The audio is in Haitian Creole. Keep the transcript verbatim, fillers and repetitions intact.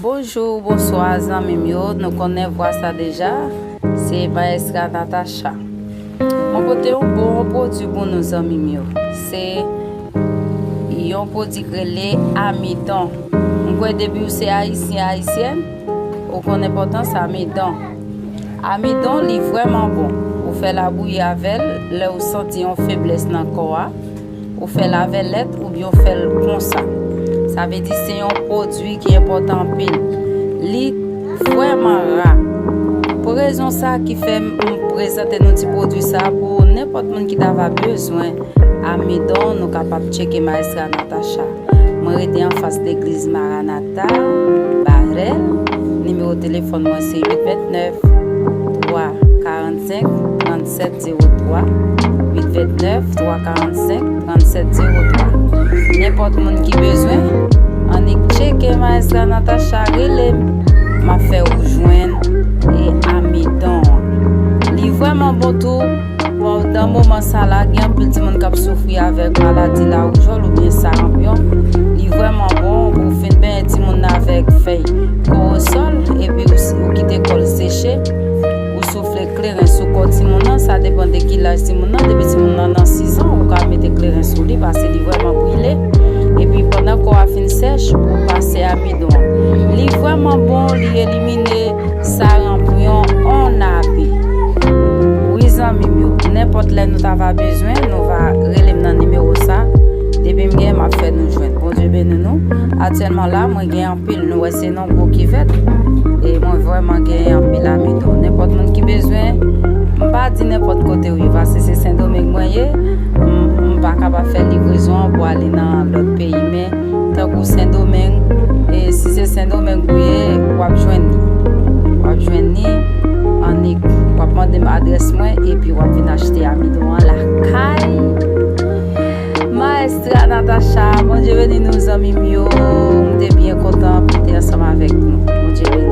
Bonjou, bonswa zanmi m yo, nou konnen vwa sa deja, se Maestra Natacha. Mwen pote yon bon pwodui pou nou zanmi m yo. Se yon pwodui k rele amidon. Mwen kwè depi w se ayisyen, ayisyèn, ou konn enpòtans amidon. Amidon, li vrèman bon. Ou fè labouyi avè l lè ou santi yon feblès nan kò a. Ou fè l avè lèt oubyen ou fè l konsa. Sa vle di se yon pwodui ki enpòtan anpil. Li vrèman ra. Pou rezon sa ki fè m prezante nou ti pwodui sa pou nenpòt moun ki ta va bezwen amidon, nou kapab tcheke Maestra Natacha. Mwen rete anfas legliz Maranata, Barèl. Nimewo telefòn mwen se uit vennèf, twa karannsenk, trannsèt zewo twa, uit vennèf, twa karannsenk, trannsèt zewo twa. Nenpòt moun ki bezwen, annik tcheke Maestra Natacha, rele m. M ap fè ou jwenn e amidon an. Li vrèman bon tou. Pandan moman sa la, gen anpil timoun k ap soufri avèk maladi lawoujòl oubyen saranpyon. Li vrèman bon pou w fin benyen timoun nan avèk fèy korosòl, epi ou, ou kite kò l seche, ou soufle kleren sou kò timoun nan, sa depann de ki laj timoun nan. Depi timoun nan nan sis an, ou ka mete kleren sou li, paske li vrèman brile. Epi pandan kò a fin sèch, ou pase amidon an. Li vrèman bon, li elimine saranpyon, on api. Wi zanmi m yo, nenpòt lè nou ta va bezwen, nou va rele m nan nimewo sa. Depi m gen, m ap fè nou jwenn. Bondye beni nou. Aktyèlman la, mwen gen anpil, nou wè se yon gwo kivèt. E mwen vrèman gen anpil amidon. Nenpòt moun ki bezwen, m pa di nenpòt kote w ye, paske se Sendomeng mwen ye. M, m pa kapab fè livrezon an pou ale nan lòt peyi, men tankou Sendomeng, e si se Sendomeng ou ye, w ap jwenn li. W ap jwenn li, annik, w ap mande m adrès mwen, epi w ap vin achte amidon an lakay Maestra Natacha. Bondye beni nou, zanmi m yo. M te byen kontan pou m te ansanm avèk nou. Bondye beni.